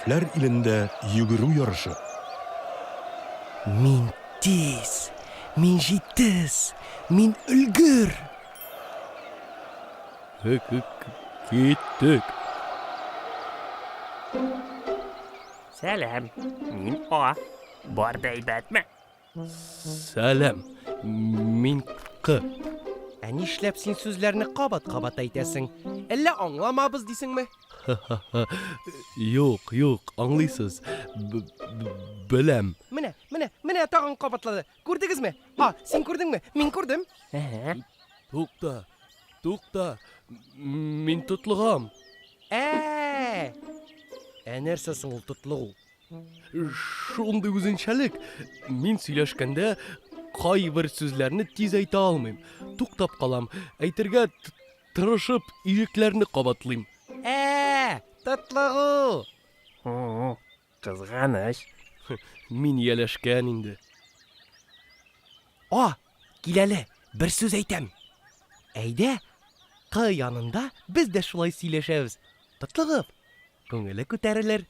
Хәрефләр илендә йөгерү ярышы. Мин тиз, мин җитез, мин өлгер! Киттек. Сәлам, мин А. Бар да әйбәтме? Сәлам, мин К. Ә нишләп син сүзләрне кабат-кабат әйтәсең? Әллә аңламабыз дисеңме? Юк, юк, аңлыйсыз. Беләм. Менә, менә, менә тагын кабатлады. Күрдегезме? А, син күрдеңме? Мин күрдем. Тукта, тукта. Мин тотлыгам. Ә! Ә нәрсә соң ул тотлыгу? Шундый үзенчәлек. Мин сөйләшкәндә кайбер сүзләрне тиз әйтә алмыйм. Туктап калам. Әйтергә тырышып ирекләрне кабатлыйм. Ә, тотлыгу. Кызганыч. Мин ияләшкән инде. А, кил әле, бер сүз әйтәм. Әйдә, К янында без дә шулай сөйләшәбез. Тотлыгып, күңеле күтәрелер.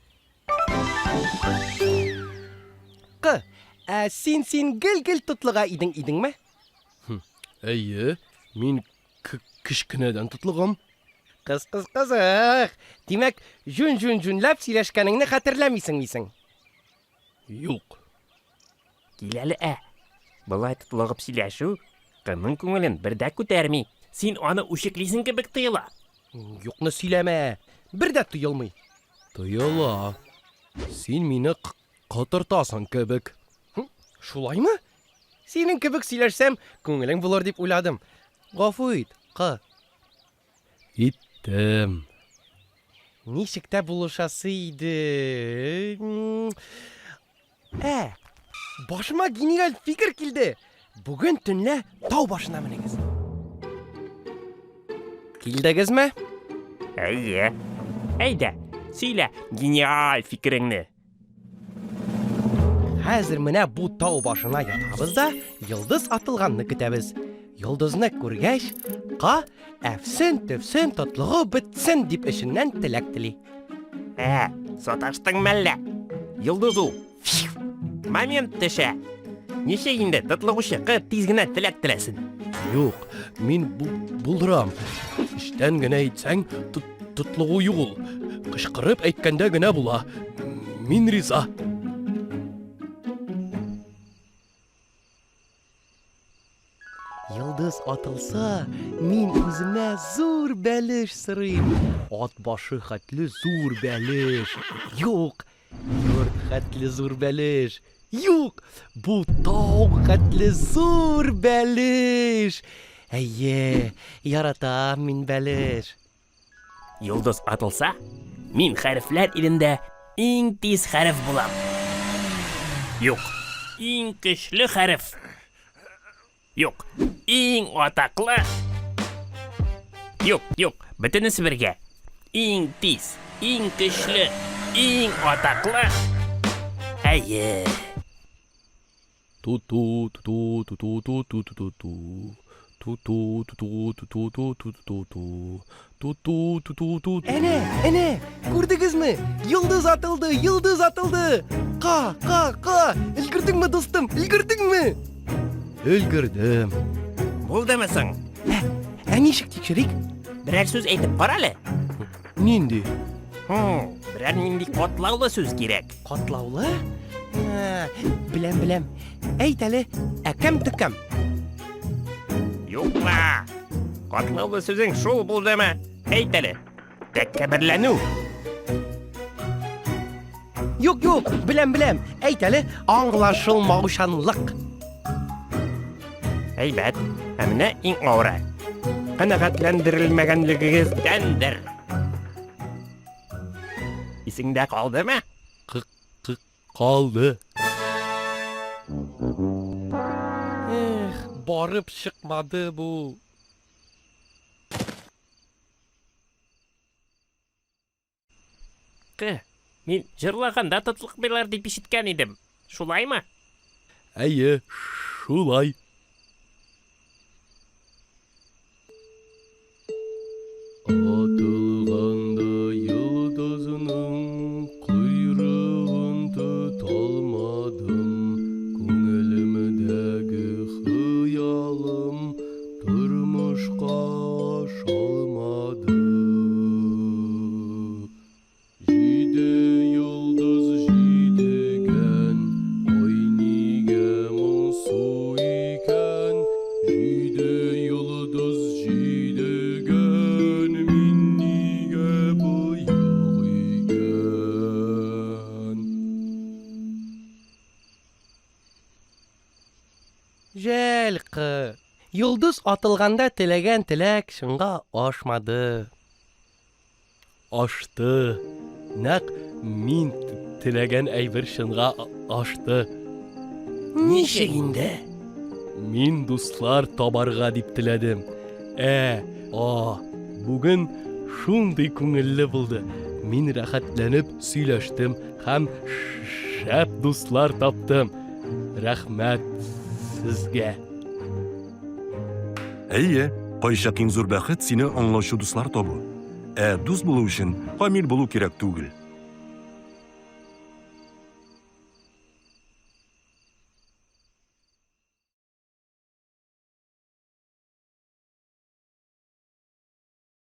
К, ә син син гел-гел тотлыга идең идеңме? Әйе, мин кечкенәдән тотлыгам. Кыз, кыз, кызык. Димәк, җүн-җүн-җүнләп сөйләшкәнеңне хәтерләмисең дисең. Юк. Кил әле, ә. Болай тотлыгып сөйләшү кызның күңелен бер дә күтәрми. Син аны үчеклисең кебек тоела. Юкны сөйләмә. Бер дә тоелмый. Тоела. Син мине котыртасың кебек. Шулаймы? Синең кебек сөйләшсәм, күңелең булыр дип уйладым. Гафу ит, К. Иттем. Ничек тә булышасы иде. Ә, башыма гениаль фикер килде. Бүген төнлә тау башына менегез. Килдегезме? Әйе. Әйдә, сөйлә гениаль фикереңне. Хәзер менә бу тау башына ятабыз да, йолдыз атылганны көтәбез. Йолдызны күргәч, Ка әфсен төфсен тотлыгу бетсен дип эченнән теләк тели. Ә, саташтың мәллә? Йолдыз ул. Момент төшә. Ничек инде тотлыгучы К тиз генә теләк теләсен? Юк, мин булдырам. Эчтән генә әйтсәң, тотлыгу юк ул. Кычкырып әйткәндә генә була. Мин риза. Йолдыз атылса, мин үземә зур бәлеш сорыйм. Ат башы хәтле зур бәлеш. Юк, йорт хәтле зур бәлеш. Юк, бу тау хәтле зур бәлеш. Әйе, яратам мин бәлеш. Йолдыз атылса, мин хәрефләр илендә иң тиз хәреф булам. Юк, иң көчле хәреф. Юк, иң атаклы. Юк, юк, бөтенесе бергә. Иң тиз, иң көчле, иң атаклы. Әйе. Ту-ту, ту-ту, ту-ту, ту-ту, ту-ту. Ту-ту, ту-ту, ту-ту, ту-ту, ту-ту. Ту-ту, ту-ту, ту. Әнә, әнә, күрдегезме? Йолдыз атылды, йолдыз атылды. Ка, ка, ка. Өлгердеңме, дустым, өлгердеңме? Өлгердем. Булдымы соң? Ә, ә ничек тикшерик? Берәр сүз әйтеп кара әле. Нинди? Хм, берәр нинди катлаулы сүз кирәк. Катлаулы? Ә, беләм, беләм. Әйт әле, әкәм төкәм. Юк ла. Катлаулы сүзең шул булдымы? Әйт әле. Тәкәбберләнү. Юк, юк, беләм, беләм. Әйт әле, аңлашылмаучанлык. Әйбәт. Ә менә иң авыры. Канәгатьләндерелмәгәнлегегездәндер. Исеңдә калдымы? Калды. Эх, барып чыкмады бу. К. Мин җырлаганда тотлыкмыйлар дип ишеткән идем. Шулаймы? Әйе, шулай. Атылганда йолдызның кояш. Йолдыз атылганда теләгән теләк чынга ашмады. Ашты. Нәкъ мин теләгән әйбер чынга ашты. Ничек инде? Мин дуслар табарга дип теләдем. Ә, а, бүген шундый күңелле булды. Мин рәхәтләнеп сөйләштем һәм шәп дуслар таптым. Рәхмәт сезгә. Әйе, кайчак иң зур бәхет сине аңлаучы дуслар табу. Ә дус булу өчен камил булу кирәк түгел.